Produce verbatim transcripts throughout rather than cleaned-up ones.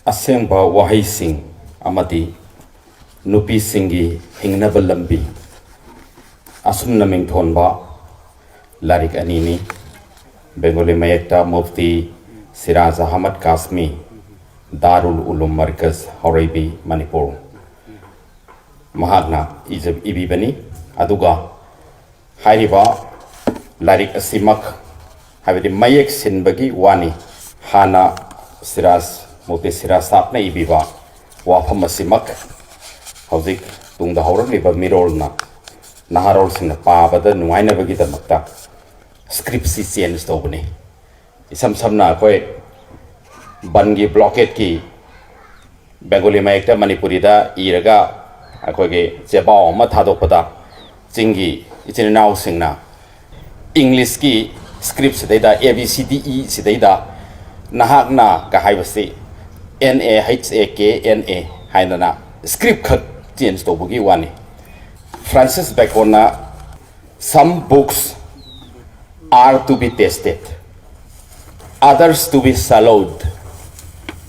ꯑꯁꯦꯡꯕ ꯋꯥꯍꯩꯁꯤꯡ ꯑꯃꯗꯤ ꯅꯨꯄꯤꯁꯤꯡꯒꯤ ꯍꯤꯡꯅꯕ ꯂꯝꯕꯤ ꯑꯁꯨꯝꯅ ꯃꯤꯡꯊꯣꯟꯕ ꯂꯥꯏꯔꯤꯛ ꯑꯅꯤꯅꯤ꯫ ꯕꯦꯡꯒꯣꯂꯤ ꯃꯌꯦꯛꯇ ꯃꯨꯐꯇꯤ ꯁꯤꯔꯥꯖ ꯑꯍꯃꯗ ꯀꯥꯁꯃꯤ, ꯗꯥꯔꯨꯜ ꯎꯂꯨꯝ ꯃꯔꯀꯖ, ꯍꯧꯔꯩꯕꯤ, ꯃꯅꯤꯄꯨꯔ, ꯃꯍꯥꯛꯅ ꯏꯖ-, ꯏꯕꯤꯕꯅꯤ꯫ ꯑꯗꯨꯒ ꯍꯥꯏꯔꯤꯕ ꯂꯥꯏꯔꯤꯛ ꯑꯁꯤꯃꯛ, ꯍꯥꯏꯕꯗꯤ ꯃꯌꯦꯛ ꯁꯤꯟꯕꯒꯤ ꯋꯥꯅꯤ, ꯍꯥꯟꯅ ꯁꯤꯔꯥꯖ, ꯃꯨꯐꯇꯤ ꯁꯤꯔꯥꯖ ꯁꯥꯍꯕꯅ ꯏꯕꯤꯕ ꯋꯥꯐꯝ ꯑꯁꯤꯃꯛ ꯍꯧꯖꯤꯛ ꯇꯨꯡꯗ ꯍꯧꯔꯛꯂꯤꯕ ꯃꯤꯔꯣꯜꯅ, ꯅꯍꯥꯔꯣꯜꯁꯤꯡꯅ ꯄꯥꯕꯗ ꯅꯨꯡꯉꯥꯏꯅꯕꯒꯤꯗꯃꯛꯇ ꯁ꯭ꯀ꯭ꯔꯤꯞꯁꯤ ꯆꯦꯟꯖ ꯇꯧꯕꯅꯤ꯫ ꯏꯁꯝ ꯁꯝꯅ ꯑꯩꯈꯣꯏ ꯕꯟꯒꯤ, ꯕ꯭ꯂꯣꯀꯦꯠꯀꯤ ꯕꯦꯡꯒꯣꯂꯤ ꯃꯌꯦꯛꯇ ꯃꯅꯤꯄꯨꯔꯤꯗ ꯏꯔꯒ ꯑꯩꯈꯣꯏꯒꯤ ꯆꯦꯕꯥꯎ ꯑꯃ ꯊꯥꯗꯣꯛꯄꯗ, ꯆꯤꯡꯒꯤ ꯏꯆꯤꯟ ꯏꯅꯥꯎꯁꯤꯡꯅ ꯏꯪꯂꯤꯁꯀꯤ ꯁ꯭ꯀ꯭ꯔꯤꯞ ꯁꯤꯗꯩꯗ, A B C D E ꯁꯤꯗꯩꯗ, "ꯅꯍꯥꯛꯅ" ꯀ ꯍꯥꯏꯕꯁꯤ N A H A K N A ꯍꯥꯏꯗꯅ ꯁ꯭ꯀ꯭ꯔꯤꯞ ꯈꯛ ꯆꯦꯟꯖ ꯇꯧꯕꯒꯤ ꯋꯥꯅꯤ꯫ ꯐ꯭ꯔꯥꯟꯁꯤꯁ ꯕꯦꯀꯣꯟꯅ "Some books are to be tasted, others to be swallowed",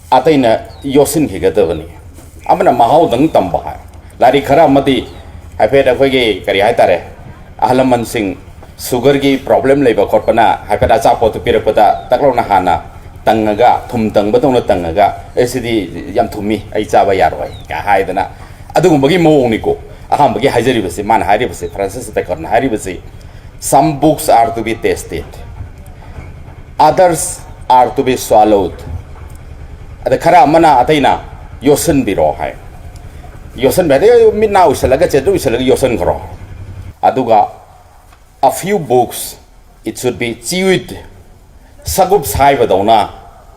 ꯑꯇꯩꯅ ꯌꯣꯠꯁꯤꯟꯈꯤꯒꯗꯕꯅꯤ, ꯑꯃꯅ ꯃꯍꯥꯎꯗꯪ ꯇꯝꯕ ꯍꯥꯏ꯫ ꯂꯥꯏꯔꯤꯛ ꯈꯔ ꯑꯃꯗꯤ ꯍꯥꯏꯐꯦꯠ ꯑꯩꯈꯣꯏꯒꯤ, ꯀꯔꯤ ꯍꯥꯏꯇꯥꯔꯦ, ꯑꯍꯜ ꯂꯃꯟꯁꯤꯡ ꯁꯨꯒꯔꯒꯤ ꯄ꯭ꯔꯣꯕ꯭ꯂꯦꯝ ꯂꯩꯕ ꯈꯣꯠꯄꯅ ꯍꯥꯏꯐꯦꯠ ꯑꯆꯥꯄꯣꯠꯇꯨ ꯄꯤꯔꯛꯄꯗ ꯇꯛ ꯂꯥꯎꯅ ꯍꯥꯟꯅ ꯇꯪꯉꯒ, ꯊꯨꯝ ꯇꯪꯕꯗꯧꯅ ꯇꯪꯉꯒ, "ꯑꯦ, ꯁꯤꯗꯤ ꯌꯥꯝ ꯊꯨꯝꯃꯤ, ꯑꯩ ꯆꯥꯕ ꯌꯥꯔꯣꯏ" ꯀ ꯍꯥꯏꯗꯅ, ꯑꯗꯨꯒꯨꯝꯕꯒꯤ ꯃꯑꯣꯡꯅꯤꯀꯣ꯫ ꯑꯍꯥꯟꯕꯒꯤ ꯍꯥꯏꯖꯔꯤꯕꯁꯤ, ꯃꯥꯅ ꯍꯥꯏꯔꯤꯕꯁꯤ, ꯐ꯭ꯔꯥꯟꯁꯤꯁ ꯕꯦꯀꯟꯅ ꯍꯥꯏꯔꯤꯕꯁꯤ, "Some books are to be tasted, others are to be swallowed", ꯑꯗ ꯈꯔ ꯑꯃꯅ, ꯑꯇꯩꯅ ꯌꯣꯠꯁꯤꯟꯕꯤꯔꯣ ꯍꯥꯏ꯫ ꯌꯣꯠꯁꯤꯟꯕ ꯍꯥꯏꯗꯤ ꯃꯤꯠ ꯅꯥ ꯎꯏꯁꯜꯂꯒ, ꯆꯦꯠꯇ ꯎꯏꯁꯜꯂꯒ ꯌꯣꯠꯁꯤꯟꯈ꯭ꯔꯣ꯫ ꯑꯗꯨꯒ "A few books, it should be chewed", ꯁꯒꯨꯞ ꯁꯥꯏꯕꯗꯧꯅ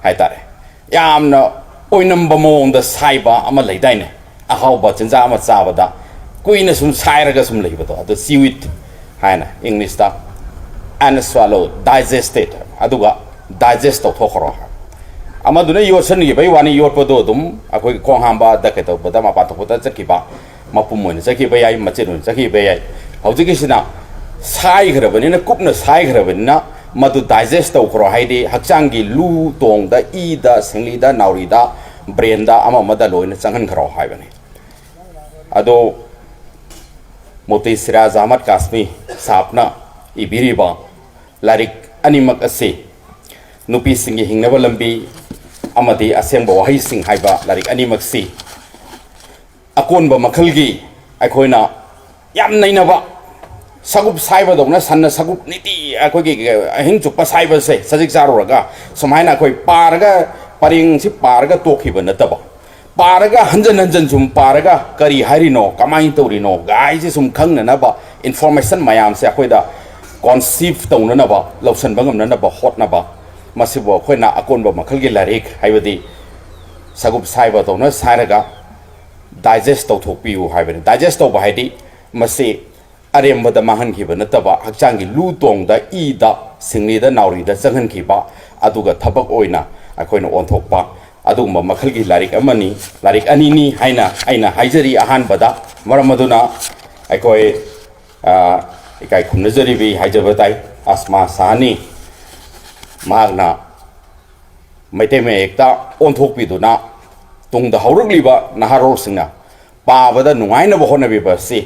ꯍꯥꯏꯇꯥꯔꯦ, ꯌꯥꯝꯅ ꯑꯣꯏꯅꯝꯕ ꯃꯑꯣꯡꯗ ꯁꯥꯏꯕ ꯑꯃ ꯂꯩꯗꯥꯏꯅꯦ, ꯑꯍꯥꯎꯕ ꯆꯤꯟꯖꯥꯛ ꯑꯃ ꯆꯥꯕꯗ ꯀꯨꯏꯅ ꯁꯨꯝ ꯁꯥꯏꯔꯒ ꯁꯨꯝ ꯂꯩꯕꯗꯣ, ꯑꯗꯨ "chew it" ꯍꯥꯏꯅ ꯏꯪꯂꯤꯁꯇ, "and swallow, digest it", ꯑꯗꯨꯒ ꯗꯥꯏꯖꯦꯁ ꯇꯧꯊꯣꯛꯈ꯭ꯔꯣ꯫ ꯑꯃꯗꯨꯅ ꯌꯣꯠꯁꯤꯟꯈꯤꯕꯒꯤ ꯋꯥꯅꯤ, ꯌꯣꯠꯄꯗꯣ ꯑꯗꯨꯝ ꯑꯩꯈꯣꯏꯒꯤ ꯈꯣꯡ ꯍꯥꯝꯕꯗ, ꯀꯩꯗꯧꯕꯗ, ꯃꯄꯥꯟ ꯊꯣꯛꯄꯗ ꯆꯠꯈꯤꯕ, ꯃꯄꯨꯝ ꯑꯣꯏꯅ ꯆꯠꯈꯤꯕ ꯌꯥꯏ, ꯃꯆꯦꯠ ꯑꯣꯏꯅ ꯆꯠꯈꯤꯕ ꯌꯥꯏ꯫ ꯍꯧꯖꯤꯛꯀꯤꯁꯤꯅ ꯁꯥꯏꯈ꯭ꯔꯕꯅꯤꯅ, ꯀꯨꯞꯅ ꯁꯥꯏꯈ꯭ꯔꯕꯅꯤꯅ, ꯃꯗꯨ ꯗꯥꯏꯖꯦꯁ ꯇꯧꯈ꯭ꯔꯣ, ꯍꯥꯏꯗꯤ ꯍꯛꯆꯥꯡꯒꯤ ꯂꯨ ꯇꯣꯡꯗ, ꯏꯗ, ꯁꯤꯡꯂꯤꯗ, ꯅꯥꯎꯔꯤꯗ ꯕ꯭ꯔꯦꯟꯗ ꯑꯃ ꯑꯃꯗ ꯂꯣꯏꯅ ꯆꯪꯍꯟꯈ꯭ꯔꯣ ꯍꯥꯏꯕꯅꯤ꯫ ꯑꯗꯣ ꯃꯨꯐꯇꯤ ꯁꯤꯔꯥꯖ ꯑꯍꯃꯗ ꯀꯥꯁꯃꯤ ꯁꯥꯍꯕꯅ ꯏꯕꯤꯔꯤꯕ ꯂꯥꯏꯔꯤꯛ ꯑꯅꯤꯃꯛ ꯑꯁꯤ, ꯅꯨꯄꯤꯁꯤꯡꯒꯤ ꯍꯤꯡꯅꯕ ꯂꯝꯕꯤ ꯑꯃꯗꯤ ꯑꯁꯦꯡꯕ ꯋꯥꯍꯩꯁꯤꯡ ꯍꯥꯏꯕ ꯂꯥꯏꯔꯤꯛ ꯑꯅꯤꯃꯛꯁꯤ ꯑꯀꯣꯟꯕ ꯃꯈꯜꯒꯤ ꯑꯩꯈꯣꯏꯅ ꯌꯥꯝ ꯅꯩꯅꯕ, ꯁꯒꯨꯞ ꯁꯥꯏꯕꯗꯧꯅ ꯁꯟꯅ ꯁꯒꯨꯞ ꯅꯤꯇꯤ ꯑꯩꯈꯣꯏꯒꯤ ꯑꯍꯤꯡ ꯆꯨꯞꯄ ꯁꯥꯏꯕꯁꯦ, ꯁꯖꯤꯛ ꯆꯥꯔꯨꯔꯒ ꯁꯨꯃꯥꯏꯅ ꯑꯩꯈꯣꯏ ꯄꯥꯔꯒ, ꯄꯔꯦꯡꯁꯤ ꯄꯥꯔꯒ ꯇꯣꯛꯈꯤꯕ ꯅꯠꯇꯕ, ꯄꯥꯔꯒ ꯍꯟꯖꯟ ꯍꯟꯖꯟ ꯁꯨꯝ ꯄꯥꯔꯒ ꯀꯔꯤ ꯍꯥꯏꯔꯤꯅꯣ, ꯀꯃꯥꯏꯅ ꯇꯧꯔꯤꯅꯣ ꯒꯥꯏꯁꯦ ꯁꯨꯝ ꯈꯪꯅꯅꯕ, ꯏꯟꯐꯣꯔꯃꯦꯁꯟ ꯃꯌꯥꯝꯁꯦ ꯑꯩꯈꯣꯏꯗ ꯀꯣꯟꯁꯤꯞ ꯇꯧꯅꯅꯕ, ꯂꯧꯁꯤꯟꯕ ꯉꯝꯅꯅꯕ ꯍꯣꯠꯅꯕ, ꯃꯁꯤꯕꯨ ꯑꯩꯈꯣꯏꯅ ꯑꯀꯣꯟꯕ ꯃꯈꯜꯒꯤ ꯂꯥꯏꯔꯤꯛ, ꯍꯥꯏꯕꯗꯤ ꯁꯒꯨꯞ ꯁꯥꯏꯕꯗꯧꯅ ꯁꯥꯏꯔꯒ ꯗꯥꯏꯖꯦꯁ ꯇꯧꯊꯣꯛꯄꯤꯌꯨ ꯍꯥꯏꯕꯅꯤ꯫ ꯗꯥꯏꯖꯦꯁ ꯇꯧꯕ ꯍꯥꯏꯗꯤ ꯃꯁꯤ ꯑꯔꯦꯝꯕꯗ ꯃꯥꯡꯍꯟꯈꯤꯕ ꯅꯠꯇꯕ, ꯍꯛꯆꯥꯡꯒꯤ ꯂꯨ ꯇꯣꯡꯗ, ꯏꯗ, ꯁꯤꯡꯂꯤꯗ, ꯅꯥꯎꯔꯤꯗ ꯆꯪꯍꯟꯈꯤꯕ, ꯑꯗꯨꯒ ꯊꯕꯛ ꯑꯣꯏꯅ ꯑꯩꯈꯣꯏꯅ ꯑꯣꯟꯊꯣꯛꯄ, ꯑꯗꯨꯒꯨꯝꯕ ꯃꯈꯜꯒꯤ ꯂꯥꯏꯔꯤꯛ ꯑꯃꯅꯤ, ꯂꯥꯏꯔꯤꯛ ꯑꯅꯤꯅꯤ ꯍꯥꯏꯅ ꯑꯩꯅ ꯍꯥꯏꯖꯔꯤ꯫ ꯑꯍꯥꯟꯕꯗ, ꯃꯔꯝ ꯑꯗꯨꯅ ꯑꯩꯈꯣꯏ, ꯑ, ꯏꯀꯥꯏ ꯈꯨꯝꯅꯖꯔꯤꯕꯤ ꯍꯥꯏꯖꯕ ꯇꯥꯏ, ꯑꯁꯃꯥ ꯁꯥꯍꯅꯤ꯫ ꯃꯍꯥꯛꯅ ꯃꯩꯇꯩ ꯃꯌꯦꯛꯇ ꯑꯣꯟꯊꯣꯛꯄꯤꯗꯨꯅ ꯇꯨꯡꯗ ꯍꯧꯔꯛꯂꯤꯕ ꯅꯍꯥꯔꯣꯜꯁꯤꯡꯅ ꯄꯥꯕꯗ ꯅꯨꯡꯉꯥꯏꯅꯕ ꯍꯣꯠꯅꯕꯤꯕ ꯑꯁꯤ,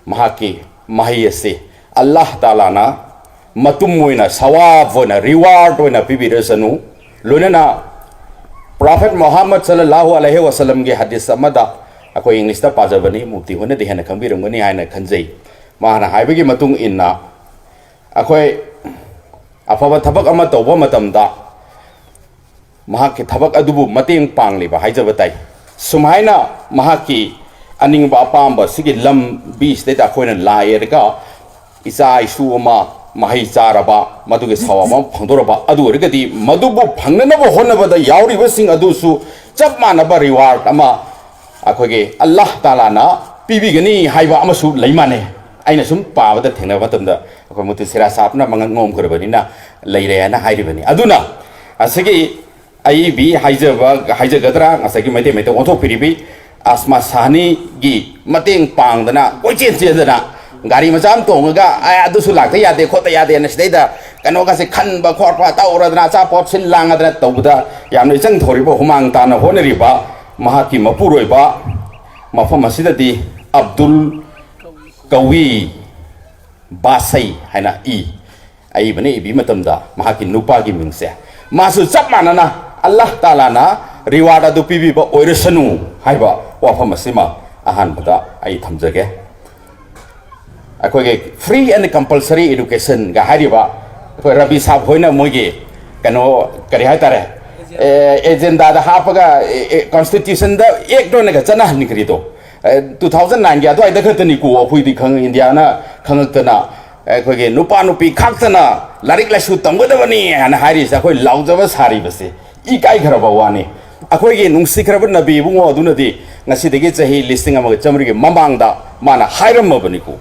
ꯃꯍꯥꯛꯀꯤ ꯃꯍꯩ ꯑꯁꯤ ꯑꯜꯂꯥꯍ ꯇꯥꯂꯥꯅ ꯃꯇꯨꯝ ꯑꯣꯏꯅ, ꯁꯋꯥꯕ ꯑꯣꯏꯅ, ꯔꯤꯋꯥꯔꯗ ꯑꯣꯏꯅ ꯄꯤꯕꯤꯔꯁꯅꯨ꯫ ꯂꯣꯏꯅꯅ ꯄ꯭ꯔꯣꯐꯦꯠ ꯃꯨꯍꯝꯃꯗ ꯁꯜꯂꯜꯂꯥꯍꯨ ꯑꯂꯩꯍꯤ ꯋꯥꯁꯜꯂꯝꯒꯤ ꯍꯗꯤꯁ ꯑꯃꯗ, ꯑꯩꯈꯣꯏ ꯏꯪꯂꯤꯁꯇ ꯄꯥꯖꯕꯅꯤ, ꯃꯨꯐꯇꯤ ꯍꯣꯏꯅꯗꯤ ꯍꯦꯟꯅ ꯈꯪꯕꯤꯔꯝꯒꯅꯤ ꯍꯥꯏꯅ ꯈꯟꯖꯩ꯫ ꯃꯥꯅ ꯍꯥꯏꯕꯒꯤ ꯃꯇꯨꯡ ꯏꯟꯅ, ꯑꯩꯈꯣꯏ ꯑꯐꯕ ꯊꯕꯛ ꯑꯃ ꯇꯧꯕ ꯃꯇꯝꯗ ꯃꯍꯥꯛꯀꯤ ꯊꯕꯛ ꯑꯗꯨꯕꯨ ꯃꯇꯦꯡ ꯄꯥꯡꯂꯤꯕ ꯍꯥꯏꯖꯕ ꯇꯥꯏ꯫ ꯁꯨꯃꯥꯏꯅ ꯃꯍꯥꯛꯀꯤ ꯑꯅꯤꯡꯕ ꯑꯄꯥꯝꯕ ꯁꯤꯒꯤ ꯂꯝꯕꯤꯁꯤꯗꯩꯗ ꯑꯩꯈꯣꯏꯅ ꯂꯥꯏꯔꯒ ꯏꯆꯥ ꯏꯁꯨ ꯑꯃ ꯃꯍꯩ ꯆꯥꯔꯕ, ꯃꯗꯨꯒꯤ ꯁꯥꯋꯥꯕ ꯑꯃ ꯐꯪꯗꯣꯔꯕ, ꯑꯗꯨ ꯑꯣꯏꯔꯒꯗꯤ ꯃꯗꯨꯕꯨ ꯐꯪꯅꯅꯕ ꯍꯣꯠꯅꯕꯗ ꯌꯥꯎꯔꯤꯕꯁꯤꯡ ꯑꯗꯨꯁꯨ ꯆꯞ ꯃꯥꯟꯅꯕ ꯔꯤꯋꯥꯔꯗ ꯑꯃ ꯑꯩꯈꯣꯏꯒꯤ ꯑꯜꯂꯥꯍ ꯇꯥꯂꯥꯅ ꯄꯤꯕꯤꯒꯅꯤ ꯍꯥꯏꯕ ꯑꯃꯁꯨ ꯂꯩ ꯃꯥꯟꯅꯩ꯫ ꯑꯩꯅ ꯁꯨꯝ ꯄꯥꯕꯗ ꯊꯦꯡꯅꯕ ꯃꯇꯝꯗ ꯑꯩꯈꯣꯏ ꯃꯨꯐꯇꯤ ꯁꯤꯔꯥꯖ ꯁꯥꯍꯕꯅ ꯃꯉꯛ ꯅꯣꯝꯈ꯭ꯔꯕꯅꯤꯅ ꯂꯩꯔꯦ ꯍꯥꯏꯅ ꯍꯥꯏꯔꯤꯕꯅꯤ꯫ ꯑꯗꯨꯅ ꯑꯁꯤꯒꯤ ꯑꯏꯕꯤ ꯍꯥꯏꯖꯕ, ꯍꯥꯏꯖꯒꯗ꯭ꯔꯥ, ꯉꯁꯥꯏꯒꯤ ꯃꯩꯇꯩ ꯃꯩꯇꯩ ꯑꯣꯟꯊꯣꯛꯄꯤꯔꯤꯕꯤ ꯑꯁꯃꯥ ꯁꯥꯍꯅꯤꯒꯤ ꯃꯇꯦꯡ ꯄꯥꯡꯗꯅ ꯀꯣꯏꯆꯦꯟ ꯆꯦꯟꯗꯅ ꯒꯥꯔꯤ ꯃꯆꯥ ꯑꯃ ꯇꯣꯡꯉꯒ, "ꯑꯦ, ꯑꯗꯨꯁꯨ ꯂꯥꯛꯇ ꯌꯥꯗꯦ, ꯈꯣꯠꯇ ꯌꯥꯗꯦꯅ" ꯁꯤꯗꯩꯗ ꯀꯩꯅꯣꯒꯁꯦ ꯈꯟꯕ ꯈꯣꯠꯄ ꯇꯧꯔꯗꯅ, ꯑꯆꯥꯄꯣꯠ ꯁꯤꯜ ꯂꯥꯡꯉꯗꯅ ꯇꯧꯕꯗ ꯌꯥꯝꯅ ꯏꯆꯪ ꯊꯧꯔꯤꯕ, ꯍꯨꯃꯥꯡ ꯇꯥꯅ ꯍꯣꯠꯅꯔꯤꯕ ꯃꯍꯥꯛꯀꯤ ꯃꯄꯨꯔꯣꯏꯕ, ꯃꯐꯝ ꯑꯁꯤꯗꯗꯤ ꯑꯕꯗꯨꯜ ꯀꯋꯤ ꯕꯥꯁꯩ ꯍꯥꯏꯅ ꯏ꯫ ꯑꯏꯕꯅ ꯏꯕꯤ ꯃꯇꯝꯗ ꯃꯍꯥꯛꯀꯤ ꯅꯨꯄꯥꯒꯤ ꯃꯤꯡꯁꯦ, ꯃꯥꯁꯨ ꯆꯞ ꯃꯥꯟꯅꯅ ꯑꯜꯂꯥꯍ ꯇꯥꯂꯥꯅ ꯔꯤꯋꯥꯔꯗ ꯑꯗꯨ ꯄꯤꯕꯤꯕ ꯑꯣꯏꯔꯁꯅꯨ ꯍꯥꯏꯕ ꯋꯥꯐꯝ ꯑꯁꯤꯃ ꯑꯍꯥꯟꯕꯗ ꯑꯩ ꯊꯝꯖꯒꯦ꯫ ꯑꯩꯈꯣꯏꯒꯤ free and compulsory educationꯒ ꯍꯥꯏꯔꯤꯕ, ꯑꯩꯈꯣꯏ ꯔꯕꯤ ꯁꯥꯍꯕ ꯍꯣꯏꯅ ꯃꯣꯏꯒꯤ ꯀꯩꯅꯣ, ꯀꯔꯤ ꯍꯥꯏꯇꯥꯔꯦ, ꯑꯦ, ꯑꯦꯖꯦꯟꯗꯥꯗ ꯍꯥꯞꯄꯒ, ꯑꯦ, ꯑꯦ, constitutionꯗ act ꯑꯣꯏꯅꯒ ꯆꯠꯅꯍꯟꯈ꯭ꯔꯤꯗꯣ, ꯑꯦ, two thousand nineꯒꯤ ꯑꯗꯨꯋꯥꯏꯗ ꯈꯛꯇꯅꯤꯀꯣ ꯑꯩꯈꯣꯏꯗꯤ ꯈꯪ-, ꯏꯟꯗꯤꯌꯥꯅ ꯈꯪꯉꯛꯇꯅ ꯑꯩꯈꯣꯏꯒꯤ ꯅꯨꯄꯥ ꯅꯨꯄꯤ ꯈꯛꯇꯅ ꯂꯥꯏꯔꯤꯛ ꯂꯥꯏꯁꯨ ꯇꯝꯒꯗꯕꯅꯤ ꯍꯥꯏꯅ ꯍꯥꯏꯔꯤꯁꯦ, ꯑꯩꯈꯣꯏ ꯂꯥꯎꯖꯕ ꯁꯥꯔꯤꯕꯁꯦ ꯏꯀꯥꯏꯈ꯭ꯔꯕ ꯋꯥꯅꯤ꯫ ꯑꯩꯈꯣꯏꯒꯤ ꯅꯨꯡꯁꯤꯈ꯭ꯔꯕ ꯅꯕꯤ ꯏꯕꯨꯡꯉꯣ ꯑꯗꯨꯅꯗꯤ ꯉꯁꯤꯗꯒꯤ ꯆꯍꯤ ꯂꯤꯁꯤꯡ ꯑꯃꯒ ꯆꯥꯃꯔꯤꯒꯤ ꯃꯃꯥꯡꯗ ꯃꯥꯅ ꯍꯥꯏꯔꯝꯃꯕꯅꯤꯀꯣ,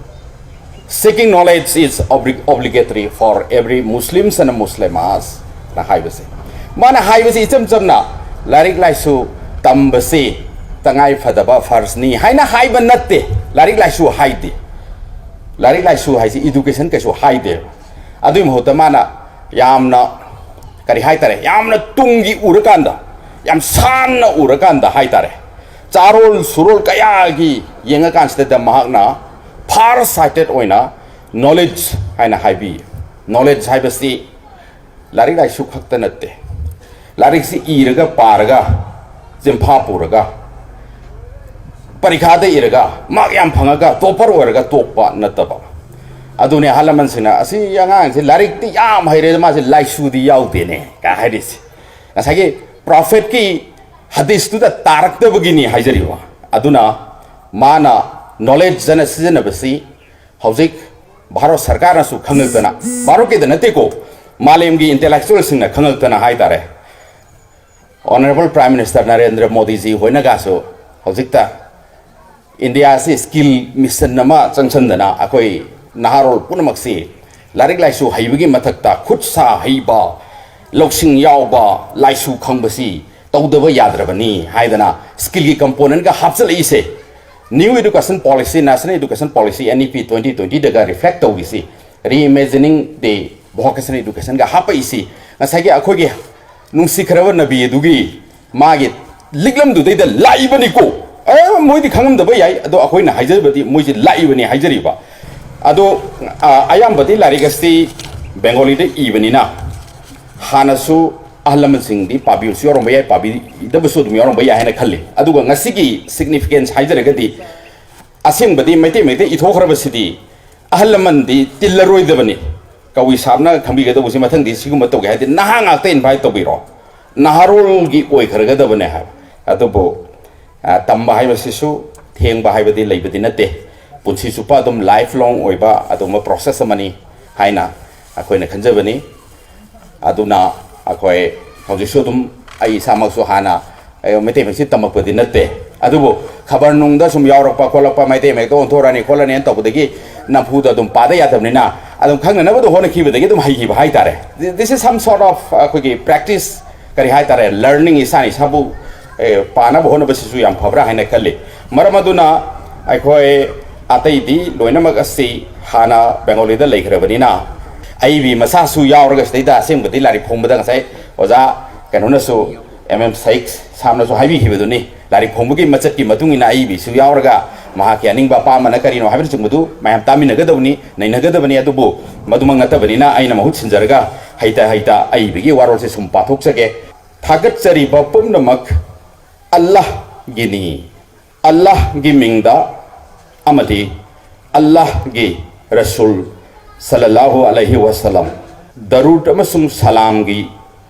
"Seeking knowledge is obli-, obligatory for every Muslims and Muslimas" ꯅ ꯍꯥꯏꯕꯁꯦ꯫ ꯃꯥꯅ ꯍꯥꯏꯕꯁꯤ ꯏꯆꯝ ꯆꯝꯅ ꯂꯥꯏꯔꯤꯛ ꯂꯥꯏꯁꯨ ꯇꯝꯕꯁꯤ ꯇꯉꯥꯏ ꯐꯗꯕ ꯐꯔꯁꯅꯤ ꯍꯥꯏꯅ ꯍꯥꯏꯕ ꯅꯠꯇꯦ꯫ ꯂꯥꯏꯔꯤꯛ ꯂꯥꯏꯁꯨ ꯍꯥꯏꯗꯦ꯫ ꯂꯥꯏꯔꯤꯛ ꯂꯥꯏꯁꯨ ꯍꯥꯏꯁꯤ education ꯀꯩꯁꯨ ꯍꯥꯏꯗꯦ꯫ ꯑꯗꯨꯒꯤ ꯃꯍꯨꯠꯇ ꯃꯥꯅ ꯌꯥꯝꯅ, ꯀꯔꯤ ꯍꯥꯏꯇꯥꯔꯦ, ꯌꯥꯝꯅ ꯇꯨꯡꯒꯤ ꯎꯔꯀꯥꯟꯗ, ꯌꯥꯝ ꯁꯥꯟꯅ ꯎꯔꯀꯥꯟꯗ ꯍꯥꯏꯇꯥꯔꯦ, ꯆꯥꯔꯣꯜ ꯁꯨꯔꯣꯜ ꯀꯌꯥꯒꯤ ꯌꯦꯡꯉꯀꯥꯟꯁꯤꯗ ꯃꯍꯥꯛꯅ far sighted ꯑꯣꯏꯅ knowledge ꯍꯥꯏꯅ ꯍꯥꯏꯕꯤ꯫ Knowledge ꯍꯥꯏꯕꯁꯤ ꯂꯥꯏꯔꯤꯛ ꯂꯥꯏꯁꯨ ꯈꯛꯇ ꯅꯠꯇꯦ꯫ ꯂꯥꯏꯔꯤꯛꯁꯤ ꯏꯔꯒ ꯄꯥꯔꯒ, ꯆꯤꯟꯐꯥ ꯄꯨꯔꯒ, ꯄꯔꯤꯈꯥꯗ ꯏꯔꯒ mark ꯌꯥꯝ ꯐꯪꯉꯒ topper ꯑꯣꯏꯔꯒ ꯇꯣꯛꯄ ꯅꯠꯇꯕ꯫ ꯑꯗꯨꯅꯦ ꯑꯍꯜ ꯂꯃꯟꯁꯤꯡꯅ, "ꯑꯁꯤ ꯑꯉꯥꯡꯁꯤ ꯂꯥꯏꯔꯤꯛꯇꯤ ꯌꯥꯝ ꯍꯩꯔꯦ, ꯃꯥꯁꯤ ꯂꯥꯏꯁꯨꯗꯤ ꯌꯥꯎꯗꯦꯅꯦ" ꯀꯥꯏ ꯍꯥꯏꯔꯤꯁꯦ꯫ ꯉꯁꯥꯏꯒꯤ prophetꯀꯤ ꯍꯗꯤꯁꯇꯨꯗ ꯇꯥꯔꯛꯇꯕꯒꯤꯅꯤ ꯍꯥꯏꯖꯔꯤꯕ꯫ ꯑꯗꯨꯅ ꯃꯥꯅ knowledge ꯍꯥꯏꯅ ꯁꯤꯖꯤꯟꯅꯕꯁꯤ ꯍꯧꯖꯤꯛ ꯚꯥꯔꯠ ꯁꯔꯀꯥꯔꯅꯁꯨ ꯈꯪꯉꯛꯇꯅ, ꯚꯥꯔꯠꯀꯤꯗ ꯅꯠꯇꯦꯀꯣ, ꯃꯥꯂꯦꯝꯒꯤ intellectualꯁꯤꯡꯅ ꯈꯪꯉꯛꯇꯅ ꯍꯥꯏꯇꯥꯔꯦ, Honourable Prime Minister ꯅꯔꯦꯟꯗ꯭ꯔ ꯃꯣꯗꯤꯖꯤ ꯍꯣꯏꯅꯒꯁꯨ ꯍꯧꯖꯤꯛꯇ ꯏꯟꯗꯤꯌꯥꯁꯤ skill mission ꯑꯃ ꯆꯪꯁꯤꯟꯗꯅ ꯑꯩꯈꯣꯏ ꯅꯍꯥꯔꯣꯜ ꯄꯨꯝꯅꯃꯛꯁꯤ ꯂꯥꯏꯔꯤꯛ ꯂꯥꯏꯁꯨ ꯍꯩꯕꯒꯤ ꯃꯊꯛꯇ ꯈꯨꯠ ꯁꯥ ꯍꯩꯕ, ꯂꯧꯁꯤꯡ ꯌꯥꯎꯕ, ꯂꯥꯏꯁꯨ ꯈꯪꯕꯁꯤ ꯇꯧꯗꯕ ꯌꯥꯗ꯭ꯔꯕꯅꯤ ꯍꯥꯏꯗꯅ skillꯒꯤ componentꯀ ꯍꯥꯞꯆꯤꯜꯂꯛꯏꯁꯦ꯫ New Education Policy, National Education Policy, N E P twenty twenty ꯗꯒ reflect ꯇꯧꯔꯤꯁꯤ, Reimagining the Vocational Educationꯒ ꯍꯥꯞꯄꯛꯏꯁꯤ, ꯉꯁꯥꯏꯒꯤ ꯑꯩꯈꯣꯏꯒꯤ ꯅꯨꯡꯁꯤꯈ꯭ꯔꯕ ꯅꯕꯤ ꯑꯗꯨꯒꯤ ꯃꯥꯒꯤ ꯂꯤꯛꯂꯝꯗꯨꯗꯩꯗ ꯂꯥꯛꯏꯕꯅꯤꯀꯣ꯫ ꯑꯦ, ꯃꯣꯏꯗꯤ ꯈꯪꯉꯝꯗꯕ ꯌꯥꯏ, ꯑꯗꯣ ꯑꯩꯈꯣꯏꯅ ꯍꯥꯏꯖꯕꯗꯤ ꯃꯣꯏꯁꯦ ꯂꯥꯛꯏꯕꯅꯤ ꯍꯥꯏꯖꯔꯤꯕ꯫ ꯑꯗꯣ, ꯑ, ꯑꯌꯥꯝꯕꯗꯤ ꯂꯥꯏꯔꯤꯛ ꯑꯁꯤ ꯕꯦꯡꯒꯣꯂꯤꯗ ꯏꯕꯅꯤꯅ ꯍꯥꯟꯅꯁꯨ ꯑꯍꯜ ꯂꯃꯟꯁꯤꯡꯗꯤ ꯄꯥꯕꯤꯕꯁꯨ ꯌꯥꯎꯔꯝꯕ ꯌꯥꯏ, ꯄꯥꯕꯤꯗꯕꯁꯨ ꯑꯗꯨꯝ ꯌꯥꯎꯔꯝꯕ ꯌꯥꯏ ꯍꯥꯏꯅ ꯈꯜꯂꯤ꯫ ꯑꯗꯨꯒ ꯉꯁꯤꯒꯤ significance ꯍꯥꯏꯖꯔꯒꯗꯤ, ꯑꯁꯦꯡꯕꯗꯤ ꯃꯩꯇꯩ ꯃꯌꯦꯛꯇ ꯏꯊꯣꯛꯈ꯭ꯔꯕꯁꯤꯗꯤ ꯑꯍꯜ ꯂꯃꯟꯗꯤ ꯇꯤꯜꯂꯔꯣꯏꯗꯕꯅꯤ꯫ ꯀꯕꯨꯏ ꯁꯥꯞꯅ ꯈꯪꯕꯤꯒꯗꯧꯕꯁꯤ, ꯃꯊꯪꯗꯤ ꯁꯤꯒꯨꯝꯕ ꯇꯧꯒꯦ ꯍꯥꯏꯔꯗꯤ ꯅꯍꯥ ꯉꯥꯛꯇ invite ꯇꯧꯕꯤꯔꯣ, ꯅꯍꯥꯔꯣꯜꯒꯤ ꯑꯣꯏꯈ꯭ꯔꯒꯗꯕꯅꯦ ꯍꯥꯏꯕ꯫ ꯑꯗꯨꯕꯨ, ꯑ, ꯇꯝꯕ ꯍꯥꯏꯕꯁꯤꯁꯨ ꯊꯦꯡꯕ ꯍꯥꯏꯕꯗꯤ ꯂꯩꯕꯗꯤ ꯅꯠꯇꯦ, ꯄꯨꯟꯁꯤ ꯆꯨꯞꯄ ꯑꯗꯨꯝ life long ꯑꯣꯏꯕ ꯑꯗꯨꯒꯨꯝꯕ process ꯑꯃꯅꯤ ꯍꯥꯏꯅ ꯑꯩꯈꯣꯏꯅ ꯈꯟꯖꯕꯅꯤ꯫ ꯑꯗꯨꯅ ꯑꯩꯈꯣꯏ ꯍꯧꯖꯤꯛꯁꯨ ꯑꯗꯨꯝ, ꯑꯩ ꯏꯁꯥꯃꯛꯁꯨ ꯍꯥꯟꯅ, ꯑꯩ ꯃꯩꯇꯩ ꯃꯌꯦꯛꯁꯤ ꯇꯝꯃꯛꯄꯗꯤ ꯅꯠꯇꯦ, ꯑꯗꯨꯕꯨ ꯈꯕꯔ ꯅꯨꯡꯗ ꯁꯨꯝ ꯌꯥꯎꯔꯛꯄ ꯈꯣꯠꯂꯛꯄ, ꯃꯩꯇꯩ ꯃꯌꯦꯛꯇ ꯑꯣꯟꯊꯣꯔꯛꯑꯅꯤ ꯈꯣꯠꯂꯅꯤꯅ ꯇꯧꯕꯗꯒꯤ ꯅꯝꯐꯨꯗ ꯑꯗꯨꯝ ꯄꯥꯗ ꯌꯥꯗꯕꯅꯤꯅ ꯑꯗꯨꯝ ꯈꯪꯅꯅꯕꯗꯣ ꯍꯣꯠꯅꯈꯤꯕꯗꯒꯤ ꯑꯗꯨꯝ ꯍꯩꯈꯤꯕ ꯍꯥꯏꯇꯥꯔꯦ꯫ This is some sort of ꯑꯩꯈꯣꯏꯒꯤ practice, ꯀꯔꯤ ꯍꯥꯏꯇꯥꯔꯦ, learning, ꯏꯁꯥꯅ ꯏꯁꯥꯕꯨ, ꯑꯦ, ꯄꯥꯅꯕ ꯍꯣꯠꯅꯕꯁꯤꯁꯨ ꯌꯥꯝ ꯐꯕ꯭ꯔꯥ ꯍꯥꯏꯅ ꯈꯜꯂꯤ꯫ ꯃꯔꯝ ꯑꯗꯨꯅ ꯑꯩꯈꯣꯏ ꯑꯇꯩꯗꯤ ꯂꯣꯏꯅꯃꯛ ꯑꯁꯤ ꯍꯥꯟꯅ ꯕꯦꯡꯒꯣꯂꯤꯗ ꯂꯩꯈ꯭ꯔꯕꯅꯤꯅ, ꯑꯏꯕꯤ ꯃꯆꯥꯁꯨ ꯌꯥꯎꯔꯒ ꯁꯤꯗꯩꯗ ꯑꯁꯦꯡꯕꯗꯤ ꯂꯥꯏꯔꯤꯛ ꯐꯣꯡꯕꯗ ꯉꯁꯥꯏ ꯑꯣꯖꯥ ꯀꯩꯅꯣꯅꯁꯨ, M M ꯁꯍꯤꯛ ꯁꯥꯝꯅꯁꯨ ꯍꯥꯏꯕꯤꯈꯤꯕꯗꯨꯅꯤ, ꯂꯥꯏꯔꯤꯛ ꯐꯣꯡꯕꯒꯤ ꯃꯆꯠꯀꯤ ꯃꯇꯨꯡ ꯏꯟꯅ ꯑꯏꯕꯤꯁꯨ ꯌꯥꯎꯔꯒ ꯃꯍꯥꯛꯀꯤ ꯑꯅꯤꯡꯕ ꯑꯄꯥꯝꯕꯅ ꯀꯔꯤꯅꯣ ꯍꯥꯏꯕꯅꯆꯤꯡꯕꯗꯨ ꯃꯌꯥꯝ ꯇꯥꯃꯤꯟꯅꯒꯗꯕꯅꯤ, ꯅꯩꯅꯒꯗꯕꯅꯤ꯫ ꯑꯗꯨꯕꯨ ꯃꯗꯨꯃꯛ ꯅꯠꯇꯕꯅꯤꯅ ꯑꯩꯅ ꯃꯍꯨꯠ ꯁꯤꯟꯖꯔꯒ ꯍꯩꯇ ꯍꯩꯇ ꯑꯏꯕꯒꯤ ꯋꯥꯔꯣꯜꯁꯦ ꯁꯨꯝ ꯄꯥꯊꯣꯛꯆꯒꯦ꯫ ꯊꯥꯒꯠꯆꯔꯤꯕ ꯄꯨꯝꯅꯃꯛ ꯑꯜꯂꯥꯍꯒꯤꯅꯤ꯫ ꯑꯜꯂꯥꯍꯒꯤ ꯃꯤꯡꯗ ꯑꯃꯗꯤ ꯑꯜꯂꯥꯍꯒꯤ ꯔꯁꯨꯜ ꯁꯜꯂꯜꯂꯥꯍꯨ ꯑꯂꯩꯍꯤ ꯋꯥꯁꯂꯝ, ꯗꯔꯨꯗ ꯑꯃꯁꯨꯡ ꯁꯂꯥꯝꯒꯤ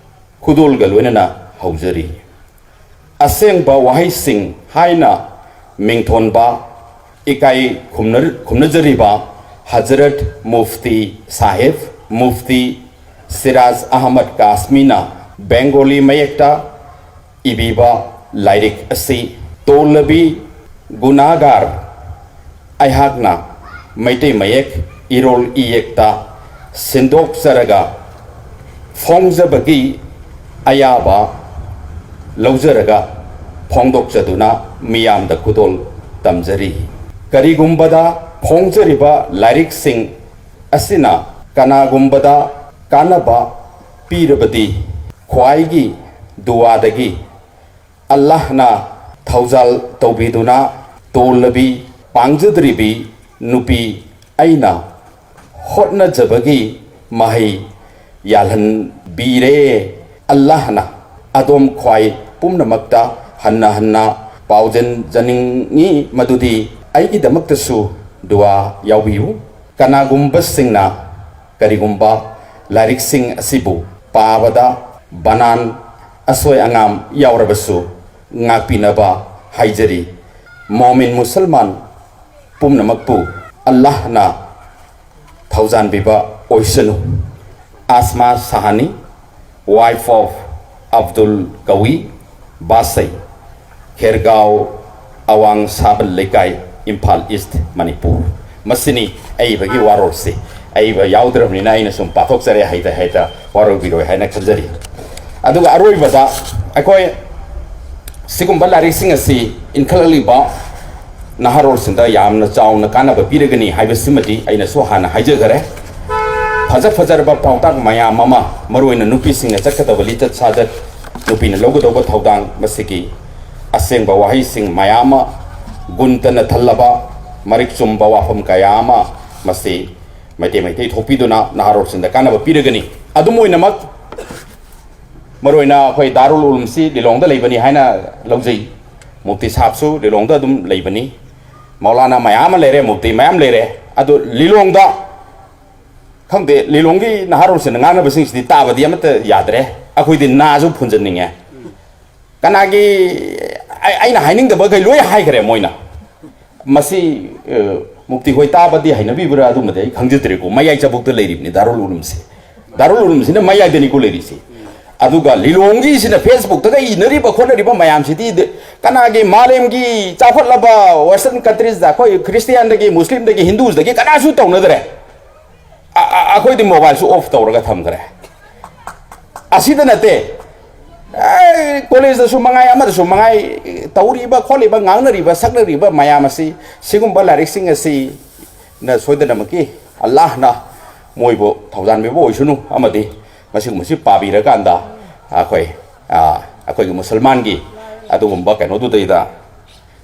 ꯈꯨꯗꯣꯜꯒ ꯂꯣꯏꯅꯅ ꯍꯧꯖꯔꯤ꯫ ꯑꯁꯦꯡꯕ ꯋꯥꯍꯩꯁꯤꯡ ꯍꯥꯏꯅ ꯃꯤꯡꯊꯣꯟꯕ ꯏꯀꯥꯏ ꯈꯨꯝꯅ-, ꯈꯨꯝꯅꯖꯔꯤꯕ ꯍꯖꯔꯠ ꯃꯨꯐꯇꯤ ꯁꯥꯍꯦꯕ ꯃꯨꯐꯇꯤ ꯁꯤꯔꯥꯖ ꯑꯍꯃꯗ ꯀꯥꯁꯃꯤꯅ ꯕꯦꯡꯒꯣꯂꯤ ꯃꯌꯦꯛꯇ ꯏꯕꯤꯕ ꯂꯥꯏꯔꯤꯛ ꯑꯁꯤ ꯇꯣꯜꯂꯕꯤ ꯒꯨꯅꯥꯒꯥꯔ ꯑꯩꯍꯥꯛꯅ ꯃꯩꯇꯩ ꯃꯌꯦꯛ ꯏꯔꯣꯜ ꯏꯌꯦꯛꯇ ꯁꯤꯟꯗꯣꯛꯆꯔꯒ ꯐꯣꯡꯖꯕꯒꯤ ꯑꯌꯥꯕ ꯂꯧꯖꯔꯒ ꯐꯣꯡꯗꯣꯛꯆꯗꯨꯅ ꯃꯤꯌꯥꯝꯗ ꯈꯨꯗꯣꯜ ꯇꯝꯖꯔꯤ꯫ ꯀꯔꯤꯒꯨꯝꯕꯗ ꯐꯣꯡꯖꯔꯤꯕ ꯂꯥꯏꯔꯤꯛꯁꯤꯡ ꯑꯁꯤꯅ ꯀꯅꯥꯒꯨꯝꯕꯗ ꯀꯥꯟꯅꯕ ꯄꯤꯔꯕꯗꯤ, ꯈ꯭ꯋꯥꯏꯒꯤ ꯗꯨꯋꯥꯗꯒꯤ ꯑꯜꯂꯥꯍꯅ ꯊꯧꯖꯥꯜ ꯇꯧꯕꯤꯗꯨꯅ ꯇꯣꯜꯂꯕꯤ, ꯄꯥꯡꯖꯗ꯭ꯔꯤꯕꯤ ꯅꯨꯄꯤ ꯑꯩꯅ ꯍꯣꯠꯅꯖꯕꯒꯤ ꯃꯍꯩ ꯌꯥꯜꯍꯟꯕꯤꯔꯦ꯫ ꯑꯜꯂꯥꯍꯅ ꯑꯗꯣꯝ ꯈ꯭ꯋꯥꯏ ꯄꯨꯝꯅꯃꯛꯇ ꯍꯟꯅ ꯍꯟꯅ ꯄꯥꯎꯖꯦꯟꯖꯅꯤꯡꯉꯤ ꯃꯗꯨꯗꯤ ꯑꯩꯒꯤꯗꯃꯛꯇꯁꯨ ꯗꯨꯋꯥ ꯌꯥꯎꯕꯤꯌꯨ꯫ ꯀꯅꯥꯒꯨꯝꯕꯁꯤꯡꯅ ꯀꯔꯤꯒꯨꯝꯕ ꯂꯥꯏꯔꯤꯛꯁꯤꯡ ꯑꯁꯤꯕꯨ ꯄꯥꯕꯗ ꯕꯅꯥꯟ ꯑꯁꯣꯏ ꯑꯉꯥꯝ ꯌꯥꯎꯔꯕꯁꯨ ꯉꯥꯛꯄꯤꯅꯕ ꯍꯥꯏꯖꯔꯤ꯫ ꯃꯣꯃꯤꯟ ꯃꯨꯁꯜꯃꯥꯟ ꯄꯨꯝꯅꯃꯛꯄꯨ ꯑꯜꯂꯥꯍꯅ ꯊꯧꯖꯥꯟꯕꯤꯕ ꯑꯣꯏꯁꯅꯨ꯫ ꯑꯁꯃꯥ ꯁꯍꯥꯅꯤ, wife of Abdul Kawi Basai, ꯈꯦꯔꯒꯥꯎ, ꯑꯋꯥꯡ ꯁꯥꯕꯜ ꯂꯩꯀꯥꯏ, ꯏꯝꯐꯥꯜ ꯏꯁ꯭ꯠ, ꯃꯅꯤꯄꯨꯔ꯫ ꯃꯁꯤꯅꯤ ꯑꯏꯕꯒꯤ ꯋꯥꯔꯣꯜꯁꯤ꯫ ꯑꯏꯕ ꯌꯥꯎꯗ꯭ꯔꯕꯅꯤꯅ ꯑꯩꯅ ꯁꯨꯝ ꯄꯥꯊꯣꯛꯆꯔꯦ, ꯍꯩꯇ ꯍꯩꯇ ꯋꯥꯔꯧꯕꯤꯔꯣꯏ ꯍꯥꯏꯅ ꯈꯟꯖꯔꯤ꯫ ꯑꯗꯨꯒ ꯑꯔꯣꯏꯕꯗ ꯑꯩꯈꯣꯏ ꯁꯤꯒꯨꯝꯕ ꯂꯥꯏꯔꯤꯛꯁꯤꯡ ꯑꯁꯤ ꯏꯟꯈꯠꯂꯛꯂꯤꯕ ꯅꯍꯥꯔꯣꯜꯁꯤꯡꯗ ꯌꯥꯝꯅ ꯆꯥꯎꯅ ꯀꯥꯟꯅꯕ ꯄꯤꯔꯒꯅꯤ ꯍꯥꯏꯕꯁꯤꯃꯗꯤ ꯑꯩꯅꯁꯨ ꯍꯥꯟꯅ ꯍꯥꯏꯖꯈꯔꯦ꯫ ꯐꯖ ꯐꯖꯔꯕ ꯄꯥꯎꯇꯥꯛ ꯃꯌꯥꯝ ꯑꯃ, ꯃꯔꯨꯑꯣꯏꯅ ꯅꯨꯄꯤꯁꯤꯡꯅ ꯆꯠꯀꯗꯕ ꯂꯤꯆꯠ ꯁꯥꯖꯠ, ꯅꯨꯄꯤꯅ ꯂꯧꯒꯗꯧꯕ ꯊꯧꯗꯥꯡ, ꯃꯁꯤꯒꯤ ꯑꯁꯦꯡꯕ ꯋꯥꯍꯩꯁꯤꯡ ꯃꯌꯥꯝ ꯑꯃ, ꯒꯨꯟꯇꯅ ꯊꯜꯂꯕ ꯃꯔꯤꯛ ꯆꯨꯝꯕ ꯋꯥꯐꯝ ꯀꯌꯥ ꯑꯃ ꯃꯁꯤ ꯃꯩꯇꯩ ꯃꯩꯇꯩ ꯊꯣꯛꯄꯤꯗꯨꯅ ꯅꯍꯥꯔꯣꯜꯁꯤꯡꯗ ꯀꯥꯟꯅꯕ ꯄꯤꯔꯒꯅꯤ꯫ ꯑꯗꯨꯝ ꯑꯣꯏꯅꯃꯛ, ꯃꯔꯨꯑꯣꯏꯅ ꯑꯩꯈꯣꯏ ꯗꯥꯔꯨꯜ ꯎꯂꯨꯝꯁꯤ ꯂꯤꯂꯣꯡꯗ ꯂꯩꯕꯅꯤ ꯍꯥꯏꯅ ꯂꯧꯖꯩ꯫ ꯃꯨꯐꯇꯤ ꯁꯥꯍꯕꯁꯨ ꯂꯤꯂꯣꯡꯗ ꯑꯗꯨꯝ ꯂꯩꯕꯅꯤ꯫ ꯃꯧꯂꯥꯅꯥ ꯃꯌꯥꯝ ꯑꯃ ꯂꯩꯔꯦ, ꯃꯨꯐꯇꯤ ꯃꯌꯥꯝ ꯂꯩꯔꯦ꯫ ꯑꯗꯨ ꯂꯤꯂꯣꯡꯗ, ꯈꯪꯗꯦ, ꯂꯤꯂꯣꯡꯒꯤ ꯅꯍꯥꯔꯣꯜꯁꯤꯡꯅ ꯉꯥꯡꯅꯕꯁꯤꯡꯁꯤꯗꯤ ꯇꯥꯕꯗꯤ ꯑꯃꯠꯇ ꯌꯥꯗ꯭ꯔꯦ꯫ ꯑꯩꯈꯣꯏꯗꯤ ꯅꯥꯁꯨ ꯐꯨꯟꯖꯟꯅꯤꯡꯉꯦ꯫ ꯀꯅꯥꯒꯤ, ꯑꯩ-, ꯑꯩꯅ ꯍꯥꯏꯅꯤꯡꯗꯕꯈꯩ ꯂꯣꯏ ꯍꯥꯏꯈ꯭ꯔꯦ ꯃꯣꯏꯅ꯫ ꯃꯁꯤ, ꯑ, ꯃꯨꯐꯇꯤ ꯍꯣꯏ ꯇꯥꯕꯗꯤ ꯍꯩꯅꯕꯤꯕ꯭ꯔꯥ, ꯑꯗꯨꯃꯗꯤ ꯑꯩ ꯈꯪꯖꯗ꯭ꯔꯦꯀꯣ꯫ ꯃꯌꯥꯏ ꯆꯕꯨꯛꯇ ꯂꯩꯔꯤꯕꯅꯤ ꯗꯥꯔꯨꯜ ꯎꯂꯨꯝꯁꯦ꯫ ꯗꯥꯔꯨꯜ ꯎꯂꯨꯝꯁꯤꯅ ꯃꯌꯥꯏꯗꯅꯤꯀꯣ ꯂꯩꯔꯤꯁꯦ꯫ ꯑꯗꯨꯒ ꯂꯤꯂꯣꯡꯒꯤꯁꯤꯅ Facebookꯇꯒ ꯏꯅꯔꯤꯕ ꯈꯣꯠꯅꯔꯤꯕ ꯃꯌꯥꯝꯁꯤꯗꯤ ꯗ-, ꯀꯅꯥꯒꯤ ꯃꯥꯂꯦꯝꯒꯤ ꯆꯥꯎꯈꯠꯂꯕ Western countriesꯗ ꯑꯩꯈꯣꯏ Christianꯗꯒꯤ, Muslimꯗꯒꯤ, Hindusꯗꯒꯤ ꯀꯅꯥꯁꯨ ꯇꯧꯅꯗ꯭ꯔꯦ꯫ ꯑ-, ꯑ-, ꯑꯩꯈꯣꯏꯗꯤ mobileꯁꯨ off ꯇꯧꯔꯒ ꯊꯝꯈ꯭ꯔꯦ꯫ ꯑꯁꯤꯗ ꯅꯠꯇꯦ, ꯑꯦ, ꯀꯣꯂꯦꯖꯇꯁꯨ ꯃꯉꯥꯏ, ꯑꯃꯗꯁꯨ ꯃꯉꯥꯏ, ꯇꯧꯔꯤꯕ ꯈꯣꯠꯂꯤꯕ, ꯉꯥꯡꯅꯔꯤꯕ ꯁꯛꯅꯔꯤꯕ ꯃꯌꯥꯝ ꯑꯁꯤ, ꯁꯤꯒꯨꯝꯕ ꯂꯥꯏꯔꯤꯛꯁꯤꯡ ꯑꯁꯤꯅ ꯁꯣꯏꯗꯅꯃꯛꯀꯤ ꯑꯜꯂꯥꯍꯅ ꯃꯣꯏꯕꯨ ꯊꯧꯖꯥꯟꯕꯤꯕ ꯑꯣꯏꯁꯅꯨ, ꯑꯃꯗꯤ ꯃꯁꯤꯒꯨꯝꯕꯁꯤ ꯄꯥꯕꯤꯔꯀꯥꯟꯗ ꯑꯩꯈꯣꯏ, ꯑ, ꯑꯩꯈꯣꯏꯒꯤ ꯃꯨꯁꯜꯃꯥꯟꯒꯤ ꯑꯗꯨꯒꯨꯝꯕ ꯀꯩꯅꯣꯗꯨꯗꯩꯗ,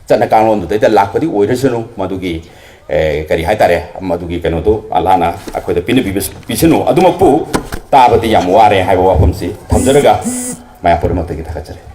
ꯆꯠꯅ ꯀꯥꯡꯂꯣꯟꯗꯨꯗꯩꯗ ꯂꯥꯛꯄꯗꯤ ꯑꯣꯏꯔꯁꯅꯨ, ꯃꯗꯨꯒꯤ, ꯑꯦ, ꯀꯔꯤ ꯍꯥꯏꯇꯥꯔꯦ, ꯃꯗꯨꯒꯤ ꯀꯩꯅꯣꯗꯨ ꯑꯜꯂꯥꯍꯅ ꯑꯩꯈꯣꯏꯗ ꯄꯤꯅꯕꯤꯕ ꯄꯤꯁꯅꯨ꯫ ꯑꯗꯨꯃꯛꯄꯨ ꯇꯥꯕꯗꯤ ꯌꯥꯝ ꯋꯥꯔꯦ ꯍꯥꯏꯕ ꯋꯥꯐꯝꯁꯤ ꯊꯝꯖꯔꯒ, ꯃꯌꯥꯝ ꯄꯨꯝꯅꯃꯛꯇꯒꯤ ꯊꯥꯒꯠꯆꯔꯤ꯫